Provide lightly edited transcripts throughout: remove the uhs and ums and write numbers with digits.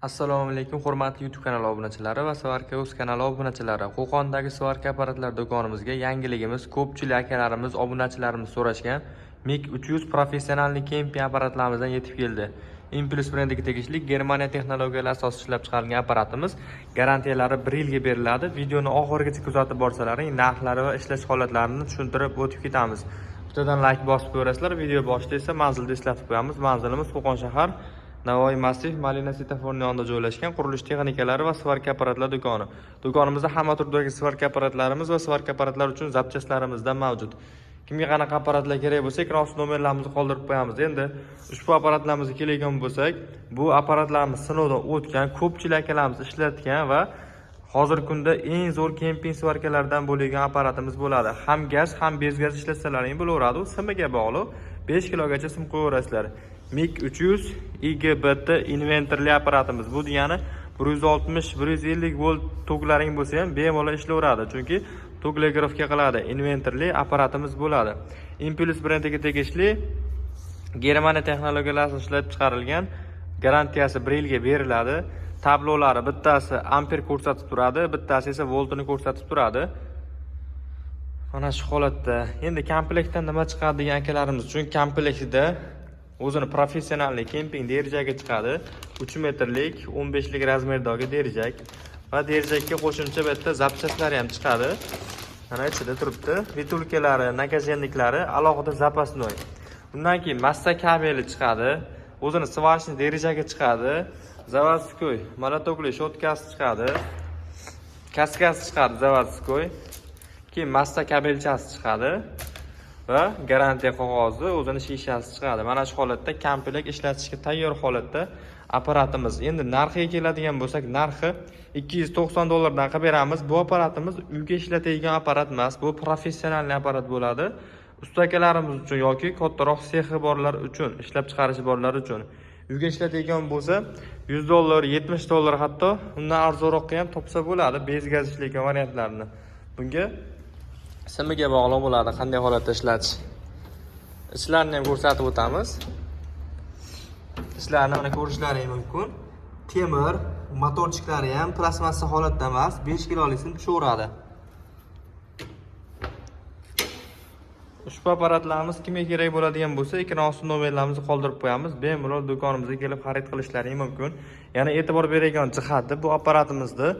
Assalomu alaykum, hurmatli YouTube kanali obunachilari va Svarka Uz kanali obunachilari. Qo'qondagi svarka apparatlar do'konimizga yangiligimiz, ko'pchilik akalarimiz, obunachilarimiz so'rashgan MIG 300 профессиональный kemping apparatlarimizdan yetib keldi. Impuls brendiga tegishli, Germaniya texnologiyalari asosida ishlab chiqarilgan apparatimiz garantiyalari 1 yilga beriladi. Videoni oxirigacha kuzatib borsalaring, narxlari va ishlash holatlarini tushuntirib o'tib ketamiz. Bittadan like bosib qo'yasizlar, video boshida esa manzilni eslatib qo'yamiz. Manzilimiz Qo'qon shahar, Navoiy massiv, Malina svetoforning yonida joylashgan qurilish texnikalari va svarka apparatlar do'koni. Do'konimizda hamma turdagi svarka apparatlarimiz va svarka apparatlar uchun запчасть larimizdan mavjud. Kimga qanaqa apparatlar kerak bo'lsa, ekran ostida nomerlarimizni qoldirib qo'yamiz. Endi ushbu apparatlarimizga keladigan bo'lsak, bu apparatlarimiz sinovdan o'tgan, ko'pchilik akalarimiz ishlatgan va hozirgi kunda eng zo'r kemping svarkalardan bo'lgan apparatimiz bo'ladi. Ham gaz, ham без gaz ishlatsalaring bo'laveradi. U simiga bog'liq. 5 kilogacha sim qo'yaverasizlar. MiG 300 IGBT inverterli apparatimiz. Bu degani 160, 150 volt toklaring bo'lsa ham bemalol ishlayveradi. Chunki tok регулировка qiladi. Inverterli apparatimiz bo'ladi. Impuls brendiga tegishli, Germaniya texnologiyalari asosida ishlab chiqarilgan, garantiyasi 1 yilga beriladi. Tablolari bittasi amper ko'rsatib turadi, bittasi esa voltini ko'rsatib turadi. Mana shu holatda. Endi komplektdan nima chiqadi degan akalarimiz uchun komplektida o'zini профессиональный kemping derjagi chiqadi. 3 metrlik, 15 lik razmerdagi derjak va derjakka qo'shimcha bu yerda запчасть lari ham chiqadi. Mana ichida turibdi. Втулка lari, наконечник lari alohida запасной. Undan keyin massa kabeli chiqadi. O'zini сварочный derjagi chiqadi. Заводской молоток li щётка si chiqadi. Kaskasi chiqadi заводской. Keyin massa kabelchasi chiqadi va garantiya qog'ozi, o'zini shishasi chiqadi. Mana shu holatda komplekt ishlatishga tayyor holatda apparatimiz. Endi narxiga keladigan bo'lsak, narxi 290 dollardan qilib beramiz. Bu apparatimiz uyga ishlatadigan apparat emas, bu профессиональный apparat bo'ladi. Usta akalarimiz uchun yoki kattaroq sexi borlar uchun, ishlab chiqarishi borlar uchun. Uyga ishlatadigan bo'lsa, 100 dollar, 70 dollar, hatto undan arzonroqqa ham topsa bo'ladi, без gaz ishlaydigan variantlarni. Bunga simiga bog'liq bo'ladi, qanday holatda ishlatish. Ichlarini ham ko'rsatib o'tamiz. Ichlarini mana ko'rishlaring mumkin. Temir, моторчик lari ham plastmassa holatda emas, 5 kilolisini tushaveradi. Ushbu apparatlarimiz kimga kerak bo'ladigan bo'lsa, ekran osti nomerlarimizni qoldirib qo'yamiz. Bemalol do'konimizga kelib xarid qilishlaring mumkin. Yana e'tibor beradigan jihati, bu apparatimizni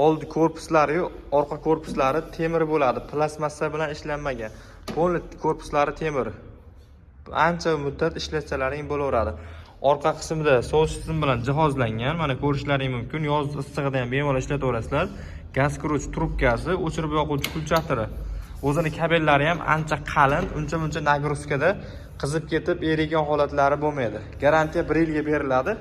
oldi korpuslari, orqa korpuslari temir bo'ladi, plastmassa bilan ishlanmagan. Полный korpuslari temir. Ancha muddat ishlatsalaring bo'laveradi. Orqa qismida sovuq tizim bilan jihozlangan. Mana ko'rishlaring mumkin. Yoz issig'ida ham bemalol ishlataverasizlar. Gaz kiruvchi trubkasi, o'chirib yoquvchi включатели. O'zini kabellari ham ancha qalin, uncha muncha нагрузка da qizib ketib erigan holatlari bo'lmaydi. Garantiya 1 yilga beriladi.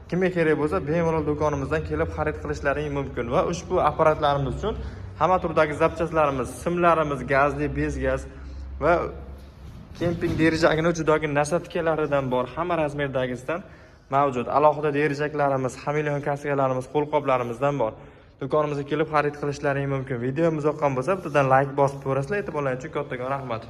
Kimga kerak bo'lsa, bemalol do'konimizdan kelib xarid qilishlaring mumkin va ushbu apparatlarimiz uchun hamma turdagi запчасть larimiz, simlarimiz, gazli, без gaz va kemping derjagini uchidagi насадка laridan bor, hamma razmerdagisidan mavjud. Alohida derjaklarimiz, хамелеон kaskalarimiz, qo'lqoplarimizdan bor. Do'konimizga kelib xarid qilishlaring mumkin. Videomiz yoqqan bo'lsa, bittadan like bosib ko'rasizlar. E'tiborlaring uchun kattakon rahmat.